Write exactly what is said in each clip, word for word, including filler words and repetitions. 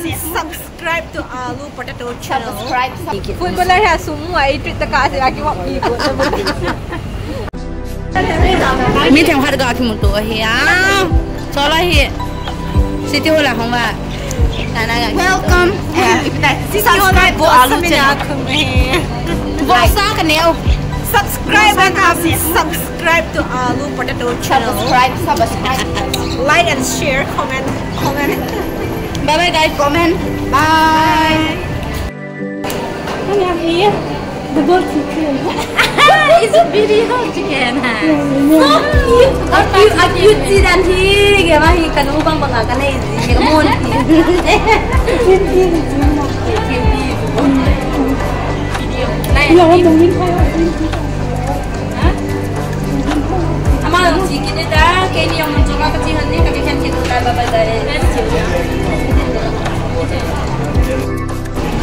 Subscribe to Alu Potato channel. Subscribe. Footballer hi sum a i treat taka se aki wa pi ko. Mi themkhat ga kimuto hi a. Chola hi. City Hall a hung ba. Welcome. Subscribe to Alu channel. Vosa ka neo. Subscribe and subscribe to Alu Potato channel. Subscribe, subscribe. Like and share, comment, comment. Bye bye guys. Comment. Bye. Bye. It's a video chicken. So cute. A cute, a cute si dan hi. Kei ba hi kanu bang bang a kanei ji. Kei ka mon hi. Ama jong chi kit ta, keini jong mun chunga ka chi han ni, ka chi khen chi ta, bye bye.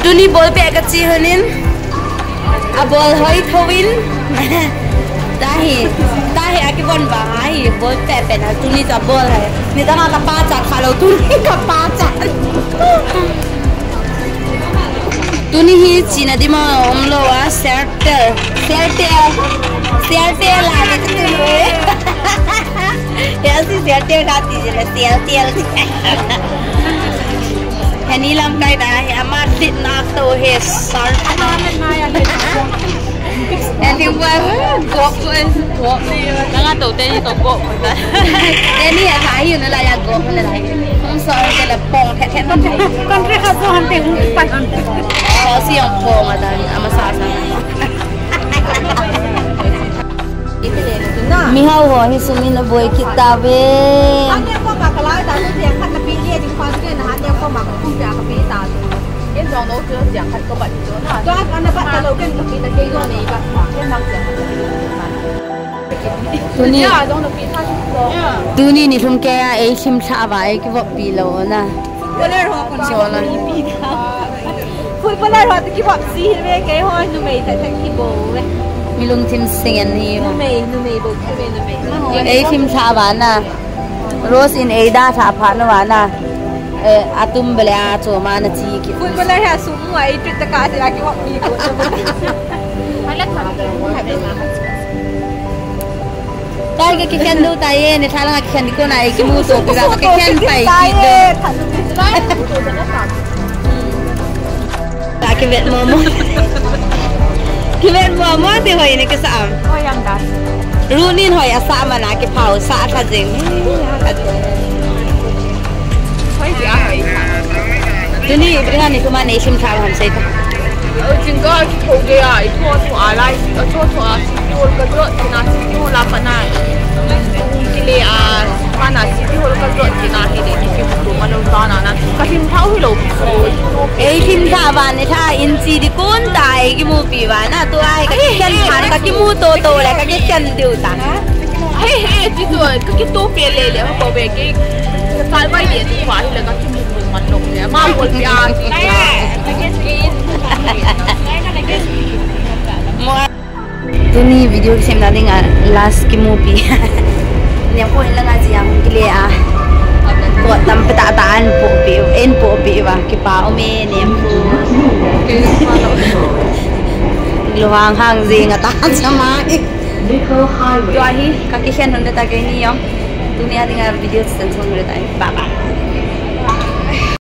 Tuni ball pet ka chi han in, a ball hoi tho in. Tahi, tahi a kibon ba, ahi ball pet pet na, tuni ta ball hai. Nidang a ka pachat kha lou, tuni ka pachat. Tuni hi china dima umlou a, Sertel. Sertel. Sertel a le tu. Ya si Sertel ka ti le Sertel. Heni lamkai na hi ama sit na to he sar. Heni wa go ko en go. Nanga to te ni to go. Heni ya ka hi na la ya go na la. Hung so ke la pong the the. Kon re ka so han te hung pan han. Ko si yang pong a dan ama sa sa. Mihao ho hi sum in aboi kit tave. Tuni, tuni ni lhum kei a ei lhim lha va ei kivop pi lou na. Footballer ho kon. Footballer ho tu kivop si hi ve kei ho numei ta ta kibo ve. Mi lungthim sing an hi. Numei, numei bo, numei, numei. Ei lhim lha va na. Rose in ei da lha pha na va na. Eh, atum bele a cho ma na chi ki. Footballer hi sum a ei treat taka se la kivop pi ko. Kai ka kikhen lou tai e, ni thalang a kikhen di ko na e, kimuto pi ba, kikhen pai ki do. Ka kivet mo mo. Kivet mo mo ti hoi ni kisa am. Hoi am da. Runin hoi asa mana kipau sa tha jing. Hoi ti a hoi. Tuni ibrina ni kuma nei sim tha ham sei ta. Jingkah kitho gei a, itho tho a lai, itho tho a, City Hall ka jot kit na, City Hall a pat na. Kile a, mana City Hall ka jot kit na, hile, kimuto ma lou ta na na. Ka him thau hilou pi so. Ei him tha va ni tha in chi di kon ta, ei kimupi va na, tu ai ka kikhen than, ka kimuto to le, ka kikhen diu ta. Hei, hei, ti tu, ka kito pe le le, ko be ke. Ka vai le tu va hile ka kimuto ma lou le. Ma ko pe a ti. Tuni video kisemna dinga last kimupi. Niam ko in langa jia hung kile a. Ko tam peta ta an popi, en popi va kipa ome niam ko. Lo hang hang jing ata chama. Tua hi ka kikhen hun ta keini jong. Tuni a dinga video chen chun re ta. Bye bye.